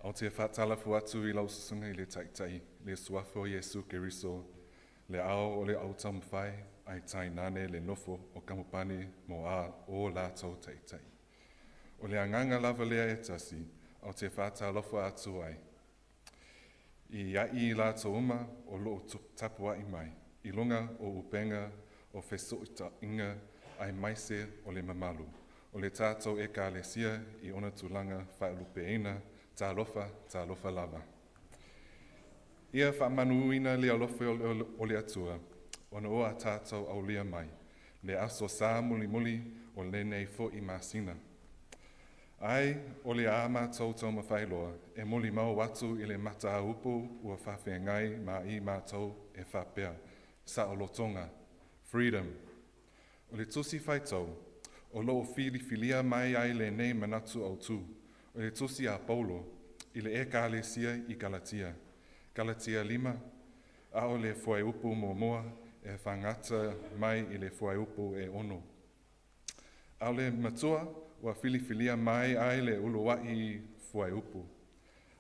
Ou te faatalofa atu i lau susuga i le Taitai, le suafa o Iesu Keriso, le ao o le au taumafai, ae tainane le nofo o kamupani mo a o latou taitai. O le agaga lava lea e tasi, ou te faatalofa atu ai. I ai i latou uma o loo tapuai mai, i luga o upega o fesootaiga aemaise o le mamalu o le tatou Ekalesia i ona tulaga faalupeina, talofa, talofa lava. Ia faamanuina le alofa o le Atua, ona ua tatou aulia mai le aso Sa mulimuli o lenei foi masina. Ae o le a matou taumafai loa e molimau atu i le mataupu ua faafeagai ma i matou e faapea, saolotoga, freedom. O le tusi faitau, o loo filifilia mai ai lenei manatu autu, o le tusi a Paulo i le Ekalesia i Kalatia. Kalatia 5, a o le fuaiupu 1 e faagata mai i le fuaiupu e 6. A o le matua ua filifilia mai ai le uluai fuaiupu.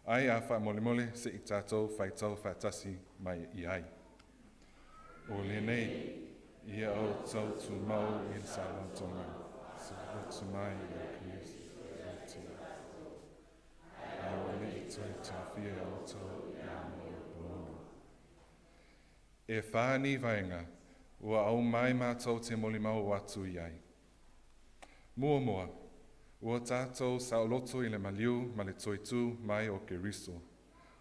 Ai a faamolemole se i tatou faitau faatasi mai i ai. O lenei, ia outou tumau i le saolotoga, saoloto mai i Keriso. Ae ua le i toe taofia e outou i amio o pologa. E whā ni vaega, ua aumai matou te molimau atu i ai. Muamua, ua tatou saoloto i le maliu ma le toe tu mai o Keriso.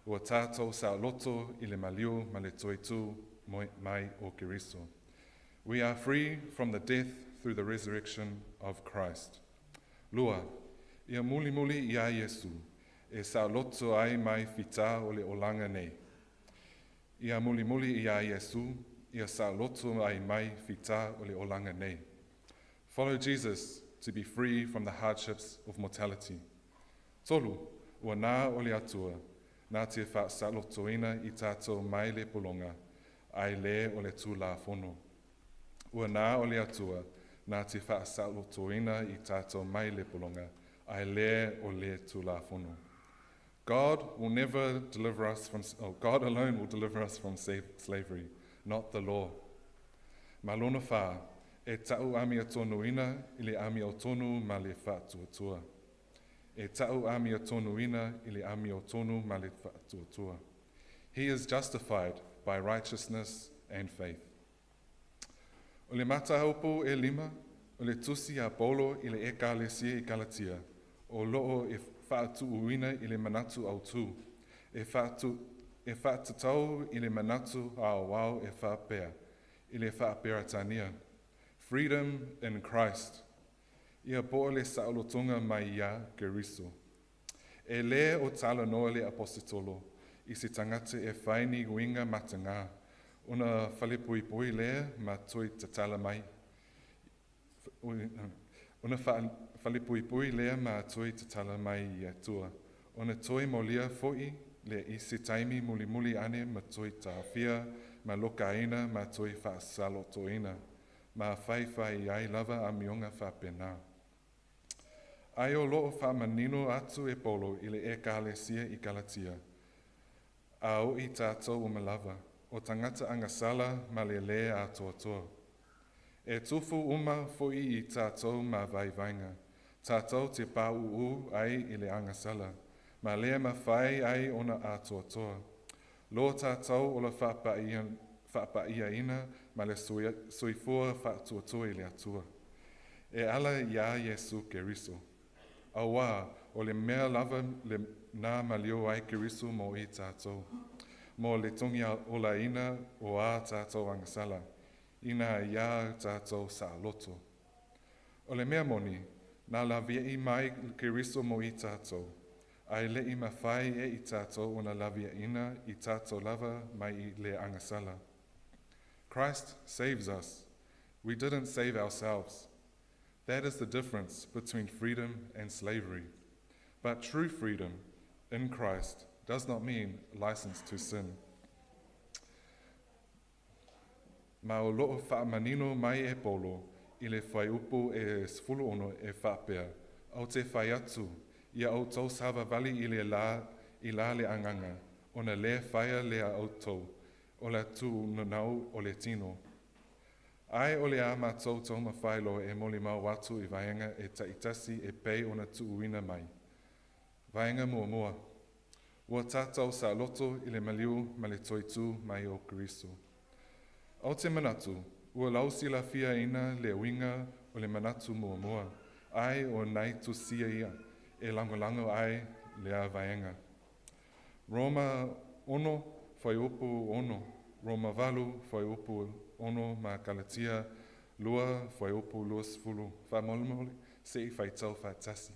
Ua tatou saoloto i le maliu ma le toe tu mai o Keriso. We are free from the death through the resurrection of Christ. Lua, ia mulimuli ia Iesu, e saoloto ai mai fita o le olaga nei. Ia mulimuli ia Iesu, ia saoloto ai mai fita o le olaga nei. Follow Jesus to be free from the hardships of mortality. Tolu, ua na o le Atua, na te whaasalotoina i tātou mai le pologa, ae le o le tulafono. Ua na o le Atua, na te whaasalotoina i tātou mai le pologa, ae le o le tulafono. God will never deliver us from, oh, God alone will deliver us from slavery, not the law. Ma lona whā, e tau amiotonu i le amiotonu ma le faatuatua. E tau amiotonu i le amiotonu ma le faatuatua. He is justified by righteousness and faith. O le mataupu e 5, o le tusi a Paulo i le Ekalesia i Kalatia, o loo e faatuuina i le manatu autu, e faatatau i le manatu aoao e faapea, i le faaperetania. Freedom in Christ. Ia po o le saolotoga mai ia Keriso. E le o talanoa le aposetolo, i se tagata e fai ni uiga mataga, ona falepuipui lea ma toe tatala mai. Ona falepuipui lea ma toe tatala mai i Atua. Ona toe molia foi le i se taimi mulimuli ane ma toe taofia, ma lokaina ma toe faasalotoina. Ma faifai ai lava amioga faapena. Ai o loo faamanino atu e Paulo i le Ekalesia i Kalatia. A o i tātou uma lava, o tagata agasala ma le lē atoatoa. E tufu uma foi i tātou ma vaivaiga. Tātou te pāuu ai i le agasala, ma lea mafai ai ona atoatoa. Lo tātou o le faapaiaina ma le soifua faatuatua i le Atua. E ala ia Iesu Keriso. Auā, o le mea lava le na maliu ai Keriso mo i tātou. Mo le togi olaina o a tātou agasala, ina ia tātou saoloto. O le mea moni, na laviai mai Keriso mo i tātou, ae le i mafai e i tātou ona laviaina i tātou lava mai i le agasala. Christ saves us. We didn't save ourselves. That is the difference between freedom and slavery. But true freedom in Christ does not mean license to sin. Ma o loo faamanino mai e Paulo i le fuaiupu e 16 e faapea, ou te fai atu, ia outou savavali i le la, I la le agaga, ona lē faia lea outou o le tuunanau o le tino. Ae o le a matou taumafai loa e molimau atu i vaega e ta'itasi e pei ona tuuina mai. Vaega muamua. Ua tatou saoloto i le maliu ma le toe tu mai o Keriso. Ou te manatu, ua lausilafiaina le uiga o le manatu muamua, ae o nai tusia ia e lagolago ai lea vaega. Roma 6 fuaiupu 6, Roma 8 fuaiupu 6 ma Kalatia 2 fuaiupu 20. Faamolemole se i faitau faatasi.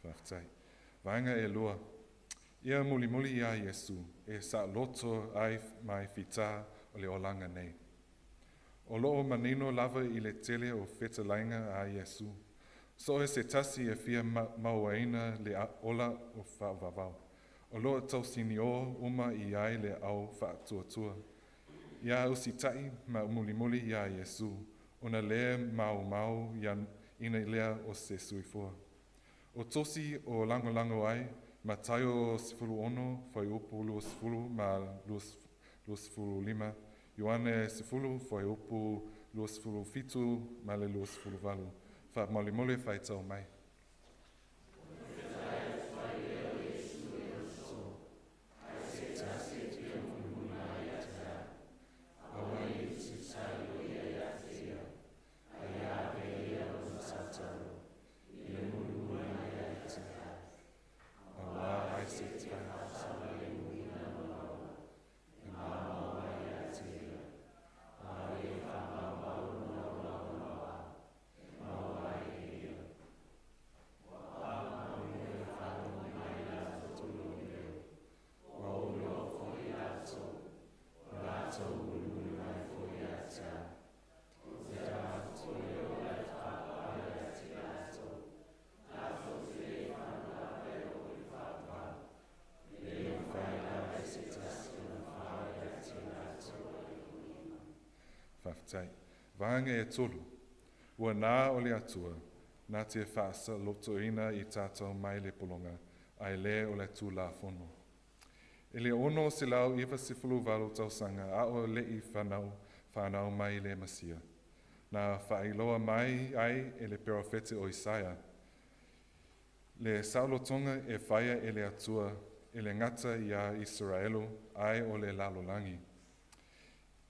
Faafetai. Vaega e lua. Ia mulimuli iā Iesu e saoloto ai mai fitā o le olaga nei. O loo manino lava i le tele o fetalaiga a Iesu. So o se tasi e fia mauaina le ola o faavavau. O loo tausiniō uma i ai le au faatuatua. Ia usita'i ma mulimuli iā Iesu, ona lē maumau ia ina lea o se soifua. O tosi o lagolago ai, Mataio 16, fuaiupu 20 ma 25, Ioane 10, fuaiupu 27 ma le 28. Faamolemole faitau mai. Faafetai. Vaega e tolu. Ua na o le Atua, na te faasalotoina i tatou mai le pologa, ae lē o le Tulafono. I le 698 tausaga a o le'i whanau mai le Masia. Na faailoa mai ai e le perofete o Isaia. Le saolotoga e faia e le Atua e le gata iā Isaraelu ae o le lalolagi.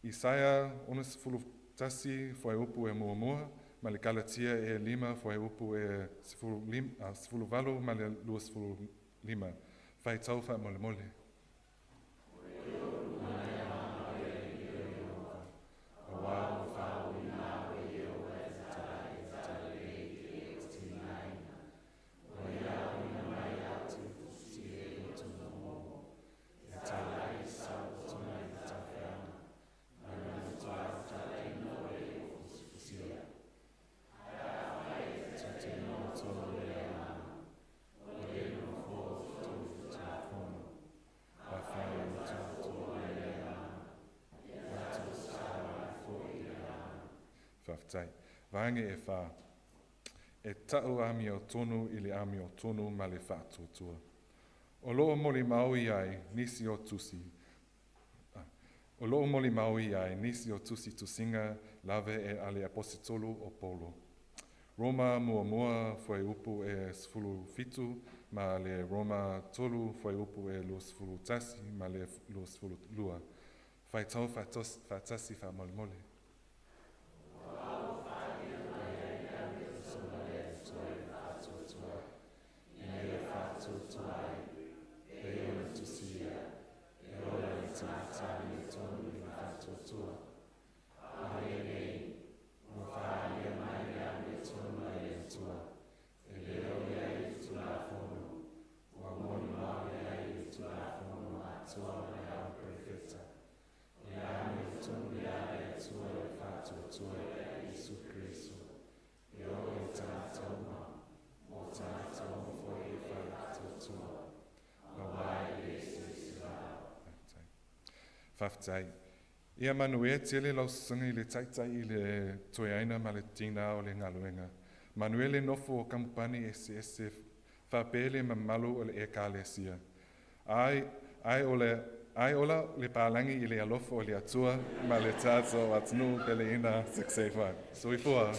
Isaia 61 fuaiupu e muamua ma le Kalatia e 5 fuaiupu e 18 ma le 25. Faitau faamolemole. Faafetai. Vaega e whā. E ta'u amiotonu i le amiotonu ma le faatuatua. O loo molimau i ai nisi o tusi. O loo molimau i ai nisi o tusi tusinga lave e ale apositolu o Paulo. Roma muamua fuaiupu e 17 ma le Roma 3 fuaiupu e 21 ma le 22. Faitau faatasi faamolemole. Faafetai. Ia manuia tele lau susuga i le Taitai i le Toeaina ma le Tina o le galuega. Manuia le nofo o kamupani eseese faapea le mamalu o le Ekalesia. Ai, ai o le ai ola le palagi i le alofa o le Atua ma le tatou atunuu peleina 685. Soifua.